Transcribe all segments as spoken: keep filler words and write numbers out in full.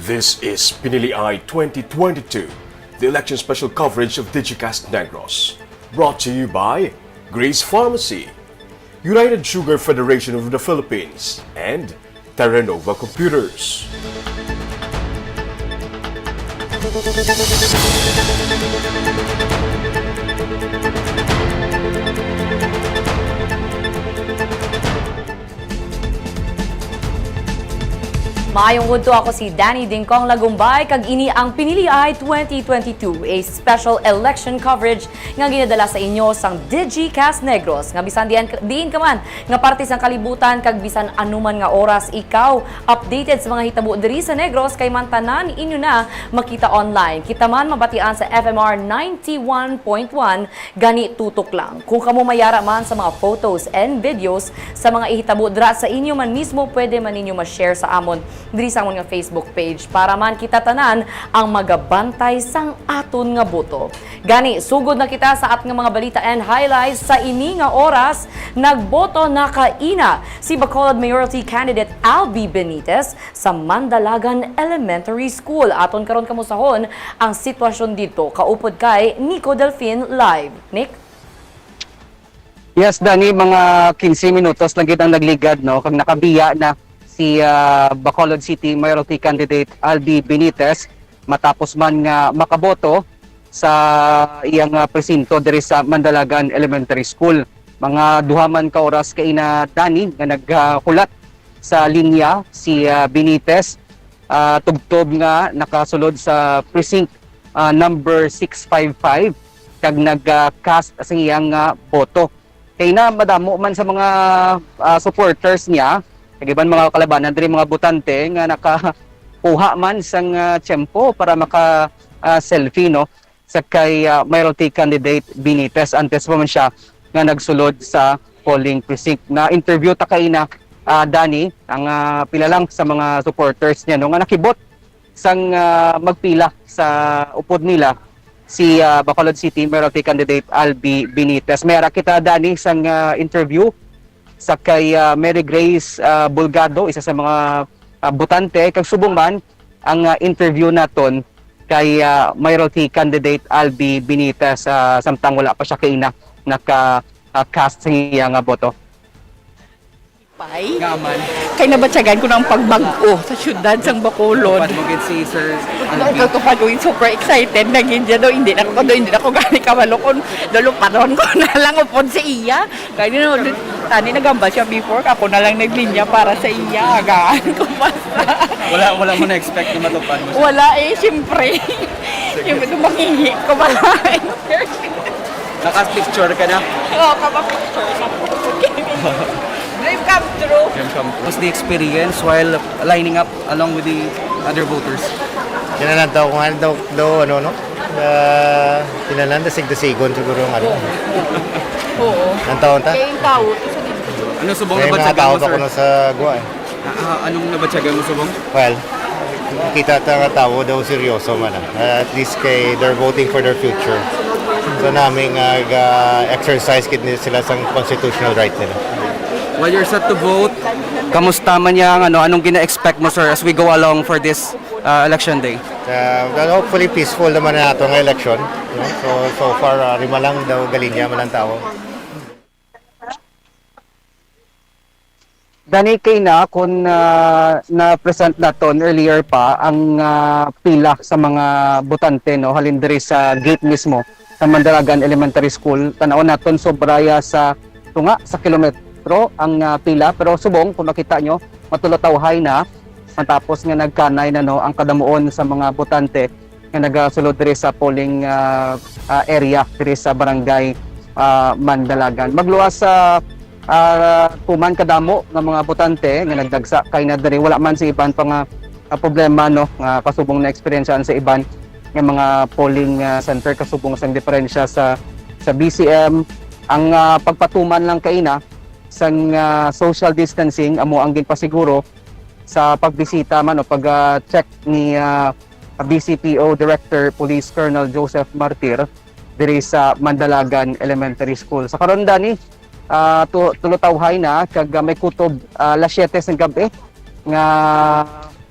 This is Pinili Ay twenty twenty-two, the election special coverage of Digicast Negros. Brought to you by Grace Pharmacy, United Sugar Federation of the Philippines, and Terranova Computers. Maayong udto, ako si Danny Dingkong Lagumbay, kag ini ang Pinili Ay twenty twenty-two, a special election coverage nga ginadala sa inyo sang Digicast Negros, nga bisan diin, diin ka man nga parte sang kalibutan, kag bisan anuman nga oras ikaw updated sa mga hitabo diri sa Negros, kay man tanan inyo na makita online. Kita man mabatian sa F M R ninety-one point one, gani tutok lang. Kung kamo may ara man sa mga photos and videos sa mga ihitabo dira sa inyo man mismo, pwede man ninyo ma-share sa amon diri sa amon nga Facebook page, para man kita tanan ang magabantay sang aton nga boto. Gani, sugod na kita sa at nga mga balita and highlights sa ini nga oras. Nagboto na kaina si Bacolod Mayoralty Candidate Albi Benitez sa Mandalagan Elementary School. Aton karon kamusahon ang sitwasyon didto, kaupod kay Nico Delfin Live. Nick? Yes, Danny, mga quince minutos lang gid ang nagligad, no? Kag nakabiya na si, ah, Bacolod City Mayoralty Candidate Albi Benitez, matapos man nga makaboto sa iyang, ah, presinto diri sa Mandalagan Elementary School. Mga duha man ka oras kaina, Danny, nga naghulat sa linya si, ah, Benitez, ah, tubtob nga nakasulod sa precinct, ah, number six five five, kag nag, ah, cast sa iyang, ah, boto. Kay na madamo man sa mga, ah, supporters niya, kag iban mga kalabanan diri, mga botante nga nakakuha man sang, ah, tiyempo para maka, ah, selfie, no, sa kay, ah, Mayoralty Candidate Benitez antes pa man siya nga nagsulod sa polling precinct. Na-interview ta kaina, ah, Danny, ang, ah, pila lang sa mga supporters niya, no, nga nakibot sang, ah, magpila sa upod nila si, ah, Bacolod City Mayoralty Candidate Albi Benitez. May ara kita, Danny, sang, ah, interview sa kay, ah, Mary Grace, ah, Bulgado, isa sa mga, ah, botante, kag subong man ang, ah, interview naton kay, ah, Mayoralty Candidate Albi Benitez, ah, samtang wala pa siya kaina naka, ah, cast sa iya nga boto. Pay? Nga man. Kay nabatyagan ko na ang pagbag-o sa syudad sang Bacolod. Tupad mo gid si Sir Alvin. Natutupad ko, super excited na gid siya daw. Hindi na ko daw, hindi na ko gani kabalo kung daluparon ko na lang upod sa iya. Kaya, you know, tani nagambal siya before, ako na lang naglinya para sa iya. Agaan ko basta. Wala, wala mo na-expect na matupad mo siya? Wala eh, siyempre. Siyempre, tumangihi ko pala. Naka-picture ka na? Oo, kapa-picture na. Dream come true. Dream come true. What's the experience while lining up along with the other voters? Kinanantaw ko nga daw, daw, ano, no? Ah, kinanantaw, sigdasigon siguro yung ano. Oo. Ang taon ta? Kaya yung tao, ito sa dito. Ano subong May mga nabatyagan tao mo, pa sir? Kuno sa guwa eh. Ah, ah, anong nabatyagan mo subong? Well, kita ta nga tawo daw seryoso man, ah. Ah, at least kay they're voting for their future. So, naming, ah, ga-exercise gid ni sila sang constitutional right nila. While you're set to vote, kamusta man yang, ano, anong gina-expect mo, sir, as we go along for this, ah, election day? Ah, well, hopefully peaceful naman na ato nga election, no? So, so far, ah, lima lang daw galinya man ang tawo. Danny, kay na, kung, ah, na-present naton earlier pa ang, ah, pila sa mga botante, no, halin diri sa gate mismo sa Mandalagan Elementary School. Tan-aw naton, sobra ya sa tunga sa kilometro ang, ah, pila, pero subong kung makita nyo, matulotawhay na matapos nga nagkanay na, no, ang kadamuon sa mga botante nga nagasulod diri sa polling, ah, ah, area diri sa barangay, ah, Mandalagan. Magluwas sa, ah, tuman kadamo nga mga botante nga nagdagsa kay na diri. Wala man sa iban pa nga, ah, problema, no, nga kasubong na eksperyensyahan sa iban nga mga polling, ah, center kasubong sang diferensya sa, sa B C M. Ang, ah, pagpatuman lang kaina, sang, ah, social distancing amo ang ginpasiguro sa pagbisita man o pag, ah, check ni, ah, B C P O Director Police Colonel Joseph Martir diri sa Mandalagan Elementary School. Sa karon, Danny, ah, tu-, tulotawhay na kag, ah, may kutob, ah, las siyete sang gab-i nga,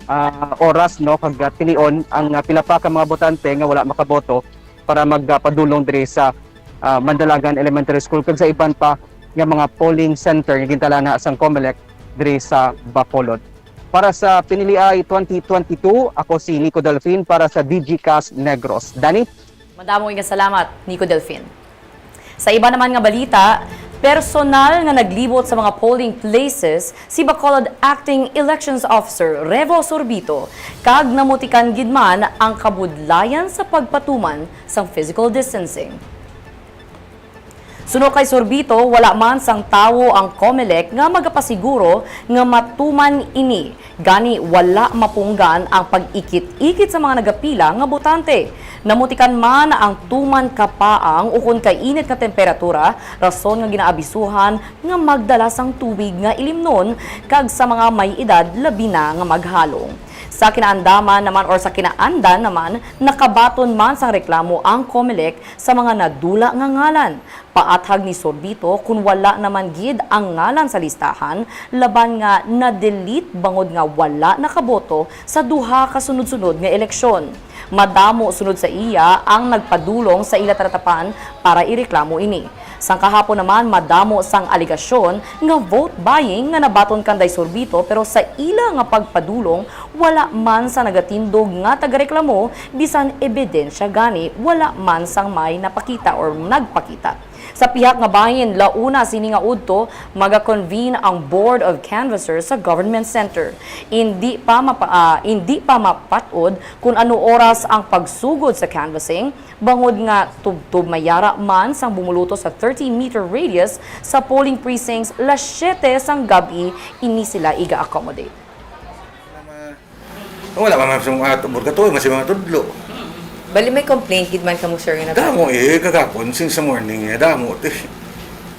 ah, oras, no, kag, ah, tinion ang, ah, pila pa ka mga botante nga wala makaboto para magpadulong diri sa, ah, Mandalagan Elementary School kag sa iban pa nga mga polling center nga gintalana sang Comelec diri sa Bacolod. Para sa Piniliay twenty twenty-two, ako si Nico Delfin para sa Digicast Negros. Danny? Madamo nga salamat, Nico Delfin. Sa iba naman nga balita, personal nga naglibot sa mga polling places si Bacolod Acting Elections Officer Revo Sorbito, kag namutikan gid man ang kabudlayan sa pagpatuman sang physical distancing. Suno kay Sorbito, wala man sang tawo ang Comelec nga magapasiguro nga matuman ini. Gani, wala mapunggan ang pag-ikit-ikit sa mga nagapila nga botante. Namutikan man ang tuman kapaang ukon kainit nga temperatura, rason nga ginaabisuhan nga magdala sang tubig nga ilimnon kag sa mga may edad labi na nga maghalong. Sa kinaandaman naman or sa kinaandan naman, nakabaton man sang reklamo ang Comelec sa mga nadula nga ngalan. Paathag ni Sorbito, kun wala naman gid ang ngalan sa listahan, laban nga na-delete bangod nga wala nakaboto sa duha ka sunod-sunod nga eleksyon. Madamo sunod sa iya ang nagpadulong sa ila talatapan para ireklamo ini. Sang kahapon naman, madamo sang alegasyon nga vote buying nga nabaton kanday Sorbito, pero sa ila nga pagpadulong, wala man sa nagatindog nga tagareklamo, bisan ebidensya gani, wala man sang may napakita or nagpakita. Sa pihak nga bahin, launa sini nga udto, maga-convene ang Board of Canvassers sa Government Center. Indi pa mapa-, ah, indi pa mapat-od kun ano oras ang pagsugod sa canvassing, bangod nga tubtob may yara man sang bumuluto sa thirty meter radius sa polling precincts, las siyete sang gab-i ini sila iga-accommodate. Wala pa man sa mga tubod ka to, mas mga tudlo. Bali, may complaint gid man kamo, sir, nga nag- Damo eh, kagapon, since the morning eh, damo. Ti,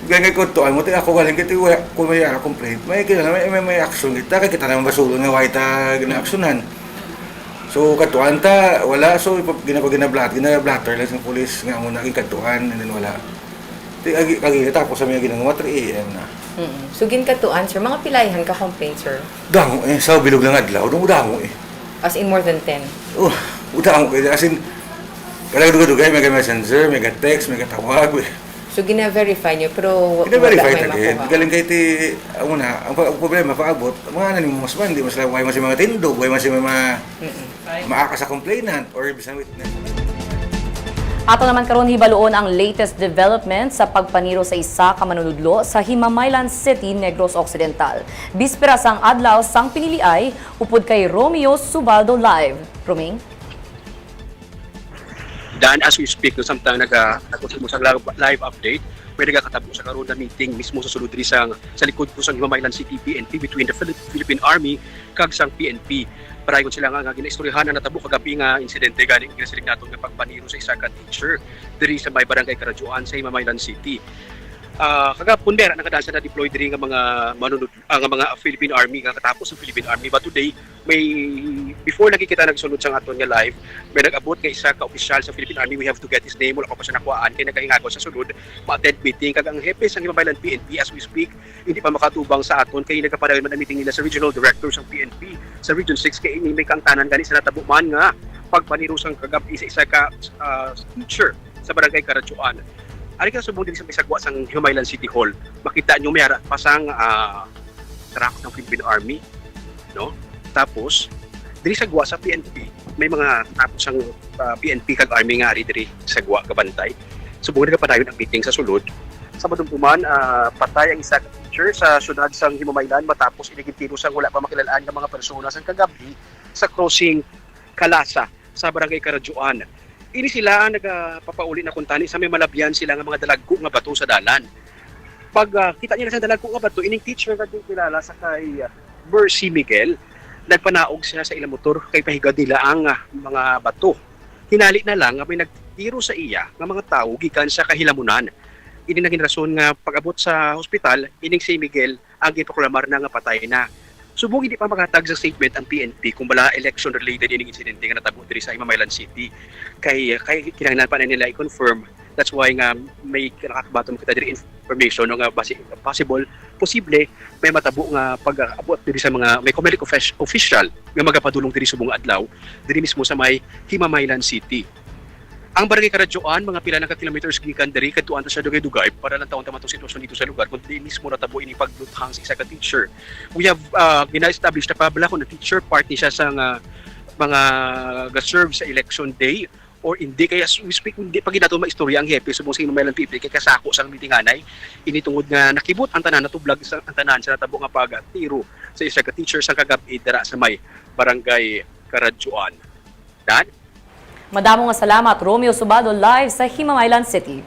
gani ko to, amo ti ako galing kay ti, wala ko may ara complaint. May kina may, may, may action kita, kay kita naman basulon nga wala ta ginaaksyonan. So katuan ta, wala, so ipa-, ginapa-, ginablat-, ginablatter lang sa pulis nga amo na gikadtuan, and then wala. Ti, agi, agi, tapos sa mga ginagawa, three A M na. Mm-mm. So, ginkadtuan, sir, mga pilaihan ka complaint, sir? Damo eh, sa bilog lang adlaw, damo, damo eh. As in, more than ten? Oh, damo eh, as in, kada dugay-dugay, may messenger, may text, may tawag. So, gina-verify nyo, pero wa-, Gina-verify wala may ta gid. Makuha. Galing kay ti, ang una, ang pa-, ang problema, paabot, mga anonymous man, di man sila, way man si mga tindog, way man si mga Mm-mm. maaka sa complainant, or bisan witness. Ato naman karon hibaluon ang latest development sa pagpaniro sa isa ka manunudlo sa Himamaylan City, Negros Occidental. Bispera sang adlaw sang piniliay, upod kay Romeo Subaldo Live. Roming? Dan, as we speak, no, samtang naga-, nagkuha mo sa live, live update, may nagakatabo sa karon na meeting mismo sa sulod diri sa, sa likod po sa Himamaylan City P N P between the Philip-, Philippine Army kag sang P N P. Parayon sila nga, nga ginaistoryahan ang natabo kagabi nga insidente gani nga ginasiling naton nga pagpaniro sa isa ka teacher diri sa may barangay Karadyoan sa Himamaylan City. Ah, kagapon, may ara na kadaan sa na-deploy diri nga mga manunod-, ah, nga mga Philippine Army, nga katapos ang Philippine Army. But today, may, before lagi kita nagsulod sa aton nga live, may nag-abot nga isa ka opisyal sa Philippine Army. We have to get his name, wala ko pa siya nakuhaan, kay nagahingagaw sa sulod, ma-attend meeting. Kag ang hepe sa Himamaylan P N P, as we speak, hindi pa makatubang sa aton, kay nagapadayon man ang meeting nila sa regional director sa P N P sa Region six, kay ini may kaangtanan gani sa natabo man nga pagpaniro sang kagabi sa isa ka, ah, teacher sa barangay Karadyoan. Ari ka subong diri sa may sagwa sang Himamaylan City Hall, makita nyo may ara pa sang, ah, truck ng Philippine Army, no? Tapos, diri sagwa sa P N P, may mga tapos ang, ah, P N P kag Army nga ari diri sagwa gabantay. Subong nagapadayon ang meeting sa sulod. Sa madumduman, ah, patay ang isa ka teacher sa siyudad sang Himamaylan matapos ini gintiro sang wala pa makilal-an nga mga persona sang kagabi sa crossing Kalasa sa Barangay Karadyoan. Ini sila ang nagapapauli na kuntani sa may malabyan sila nga mga dalagko nga bato sa dalan. Pag, ah, kita nila sa dalagko nga bato, ining teacher nga di kilala sa kay, ah, Mercy Miguel, nagpanaog siya sa ila motor kay pahigad nila ang, ah, mga bato. Hinali na lang nga may nagtiro sa iya nga mga tawo gikan sa kahilamunan. Ini naging rason nga pag-abot sa hospital, ining si Miguel ang giproklamar na nga patay na. Subong hindi pa makahatag sa statement ang P N P kung bala election-related ining insidente nga natabo diri sa Himamaylan City. Kay, kay kinahanglan pa na nila i-confirm. That's why nga may nakakabaton kita diri information, no, nga basi, possible, posible may matabo nga pag-abot diri sa mga may Comelec offic-, official nga magapadulong diri subong nga adlaw diri mismo sa may Himamaylan City. Ang Barangay Karadyoan, mga pila lang ka kilometers gikan diri, kadtuan ta sa dugay-dugay, para lang tawon ta man tong sitwasyon dito sa lugar, kung diin mismo natabo ini pagluthang sa isa ka teacher. We have, uh, gina-establish na pa bala kung ang teacher, part ni siya sa nga mga ga-serve sa election day or hindi. Kaya as we speak, hindi pa gid nato maistorya ang hepe subong sa Himamaylan P P kay kasako sang meeting anay. Ini tungod nga nakibot ang tanan, natublag sa, ang tanan sa natabo nga pagtiro sa isa ka teacher sang kagab-i dira sa may Barangay Karadyoan. Dan? Madamo nga salamat, Romeo Subado, live sa Himamaylan City.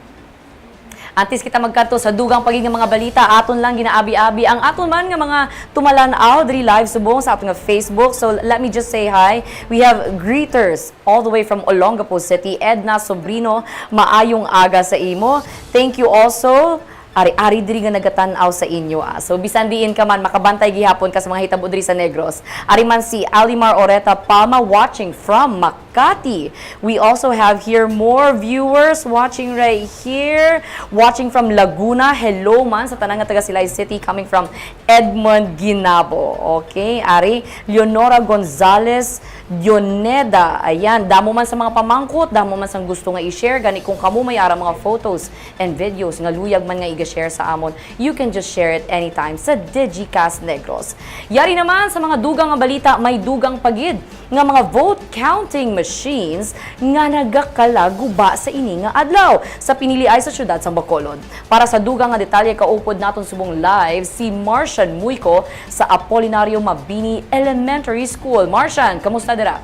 Antes kita magkadto sa dugang pa gid nga mga balita, aton lang ginaabi-abi ang aton man nga mga tumalan-aw diri live subong sa aton nga Facebook. So, let me just say hi. We have greeters all the way from Olongapo City, Edna Sobrino, maayong aga sa imo. Thank you also. Ari-ari diri nga nagatan-aw sa inyo, ah. So, bisan diin ka man, makabantay gihapon ka sa mga hitabo diri sa Negros. Ari man si Alimar Oreta Palma, watching from Makati. We also have here more viewers watching right here, watching from Laguna. Hello man sa tanan nga taga Silay City, coming from Edmond Ginabo. Okay, ari, Leonora Gonzalez, Dioneda. Ayan, damo man sa mga pamangkot, damo man sang gusto nga i-share. Gani kung kamo may ara mga photos and videos nga luyag man nga iga-share sa amon, you can just share it anytime sa Digicast Negros. Yari naman sa mga dugang nga balita, may dugang pa gid nga mga vote counting machines nga nagakalaguba sa ini nga adlaw sa piniliay sa siyudad sang Bacolod. Para sa dugang nga detalye, kaupod naton subong live si Martian Muyco sa Apolinario Mabini Elementary School. Martian, kamusta dira?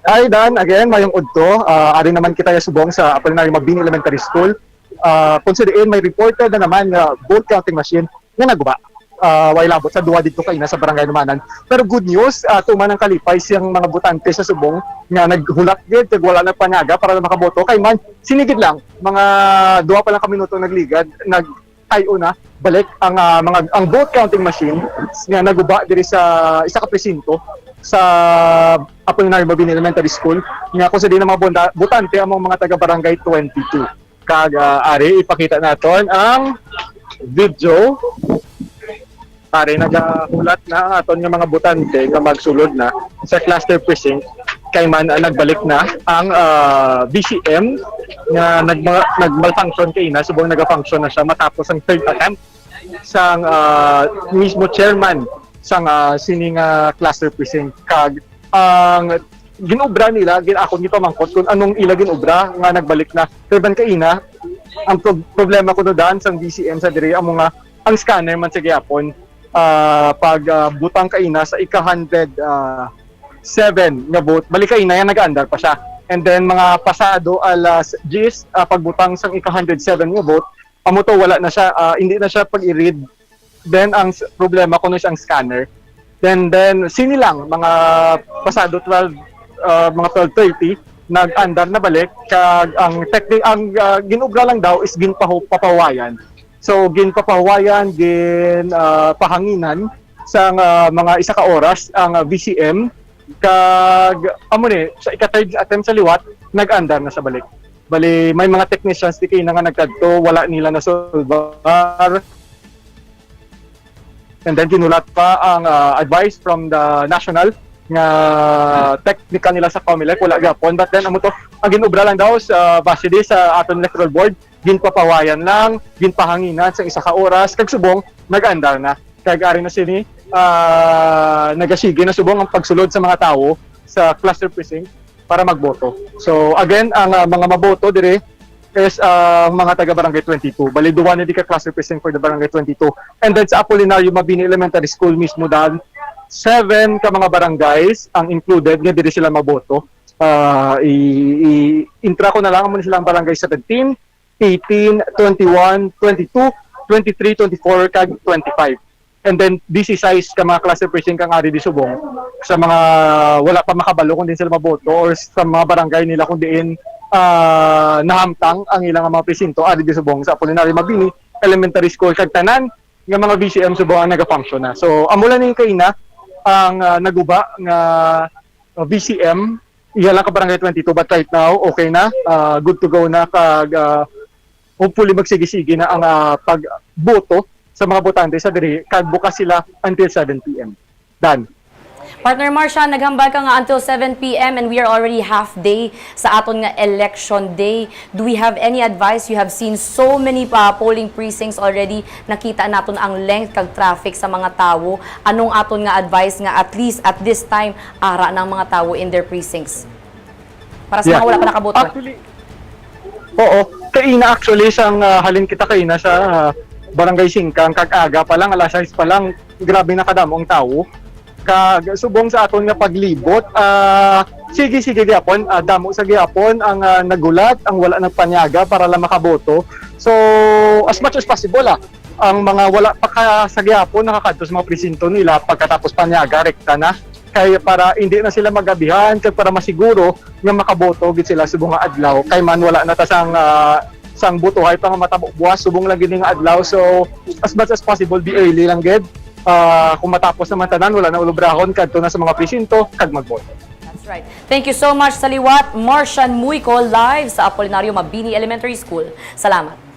Hi Dan, again, mayong udto. Ah, ari naman kita ya subong sa Apolinario Mabini Elementary School. Ah, kung sa diin, may reported na naman nga vote counting machine nga naguba. Ah, way labot sa duwa didto kaina sa Barangay Lumanan. Pero good news, ah, tuman ang kalipay siyang mga botante sa subong nga naghulat gid kag wala nagpanaga para na makaboto. Kay man, sinigid lang, mga duwa pa lang ka minuto nagligad, nag ay una, balik ang ah, mga ang vote counting machine nga naguba diri sa isa ka presinto sa Apolinario Mabini Elementary School nga kung sa diin ang mga bonda, botante among mga taga Barangay twenty-two. Kag ah, ari ipakita naton ang video. Ari nagahulat na ang aton nga mga botante nga magsulod na sa cluster precinct kay man ah, nagbalik na ang ah, V C M nga nagma- nagmalfunction kaina subong nagafunction na siya matapos ang third attempt sang ah, mismo chairman sang ah, sini nga cluster precinct kag ang ginobra nila, gin-, akon gipamangkot kung anong ila ginobra nga nagbalik na. Pero ban kaina, ang prob- problema ko no dan sang V C M sa diri amo nga ang scanner man sa gihapon ah, pag ah, butang kaina sa ika hundred ah, seven nga vote, balik kaina yan nag-andar pa siya. And then mga pasado alas diyes ah, pagbutang sang ika hundred seven nga vote, amo to wala na siya, ah, hindi na siya pag-i-read. Then ang s- problema kuno siya ang scanner. Then then sini lang mga pasado twelve ah, mga twelve thirty nag-andar na balik kag ang techni- ang ah, ginobra lang daw is ginpahu- papahuwayan. So ginpapahuwayan, gin ah, pahanginan sang ah, mga isa ka oras ang ah, V C M kag amo ni sa ika-third attempt sa liwat nag-andar na sa balik. Bali may mga technicians di kaina nga nagkadto, wala nila nasolbar. And then ginulat pa ang ah, advice from the national nga technical nila sa Comelec, wala gyapon. But then amo to, ang ginobra lang daw sa base di sa aton electoral board, ginpapawayan lang, ginpahanginan sa isa ka oras, kag subong nag-andar na. Kag ari na sini, ah, nagasige na subong ang pagsulod sa mga tawo sa cluster precinct para magboto. So again, ang ah, mga maboto diri is ang mga taga Barangay twenty-two. Bali, duwa na di ka cluster precinct for the Barangay twenty-two. And then sa Apolinario Mabini Elementary School mismo, dan seven ka mga barangays ang included nga diri sila maboto. Ah, i, i intra ko na lang mo sila ang Barangay seventeen, eighteen, twenty-one, twenty-two, twenty-three, twenty-four, kag twenty-five. And then, di si size ka mga cluster precinct ang ari di subong sa mga wala pa makabalo kung diin sila maboto or sa mga barangay nila kung diin ah, nahamtang ang ilang mga presinto ari di subong sa Apolinario Mabini Elementary School kag tanan nga mga V C M subong ang nagafunction na. So, amo lang ni kaina ang ah, naguba nga V C M, iya lang ka barangay twenty-two, but right now okay na, ah, good to go na kag ah, hopefully magsige-sige na ang ah, pagboto sa mga botante sa diri kag bukas sila until seven p m. Dan. Partner Marcia, naghambal ka nga until seven p m and we are already half day sa aton nga election day. Do we have any advice? You have seen so many pa polling precincts already. Nakita naton ang length kag traffic sa mga tawo. Anong aton nga advice nga at least at this time ara na ang mga tawo in their precincts? Para sa Yeah. mga wala pa nakaboto. Actually, oo. Kaina actually, sang ah, halin kita kaina sa ah, Barangay Singkang, kag aga pa lang, alas sais pa lang, grabe na kadamo ang tawo. Kag subong sa aton nga paglibot, ah, sige, sige gyapon, ah, damo sa gyapon ang ah, nagulat, ang wala nagpanyaga para lang makaboto. So, as much as possible, ah, ang mga wala pa ka sa gyapon nakakadto sa mga presinto nila pagkatapos panyaga, rekta na. Kay para hindi na sila magabihan, kag para masiguro nga makaboto gid sila subong nga adlaw. Kay man wala na ta sang ah, sang botohay pa nga matabo buwas subong lang gid nga adlaw. So, as much as possible, be early lang gid. Ah, kung matapos naman tanan, wala na ulubrahon, kadto na sa mga presinto kag magboto. That's right. Thank you so much sa liwat, Marcian Muico, live sa Apolinario Mabini Elementary School. Salamat.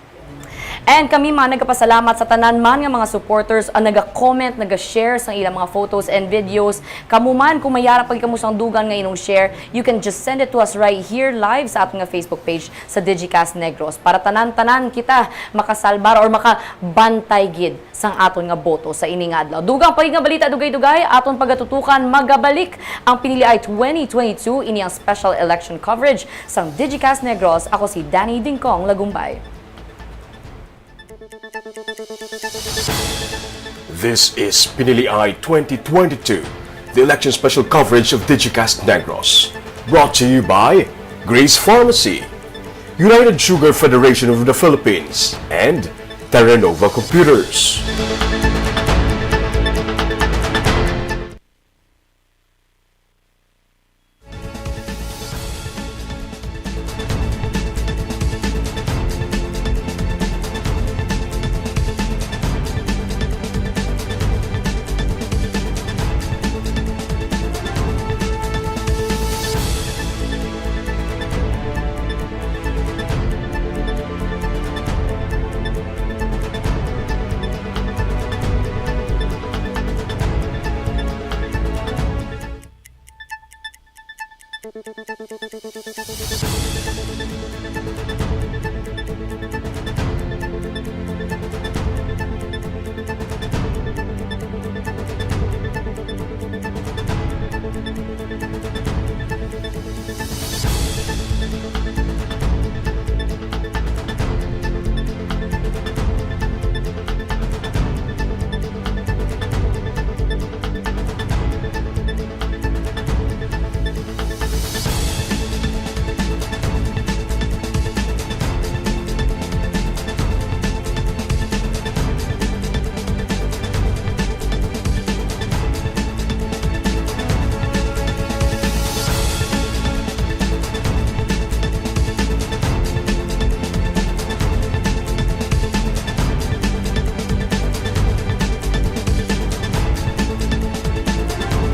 And kami man nagapasalamat sa tanan man nga mga supporters ang naga-comment, naga-share sang ilang mga photos and videos. Kamo man, kung may ara pa gid kamo sang dugang nga inong share, you can just send it to us right here live sa aton nga Facebook page sa Digicast Negros. Para tanan-tanan kita makasalbar or makabantay gid sang aton nga boto sa ini nga adlaw. Dugang pa gid nga balita, dugay-dugay aton pagatutukan. Magabalik ang Pinili Ay twenty twenty-two, ini ang special election coverage sang Digicast Negros. Ako si Danny Dingkong Lagumbay. This is Pinili Ay twenty twenty-two, the election special coverage of Digicast Negros. Brought to you by Grace Pharmacy, United Sugar Federation of the Philippines, and Terranova Computers.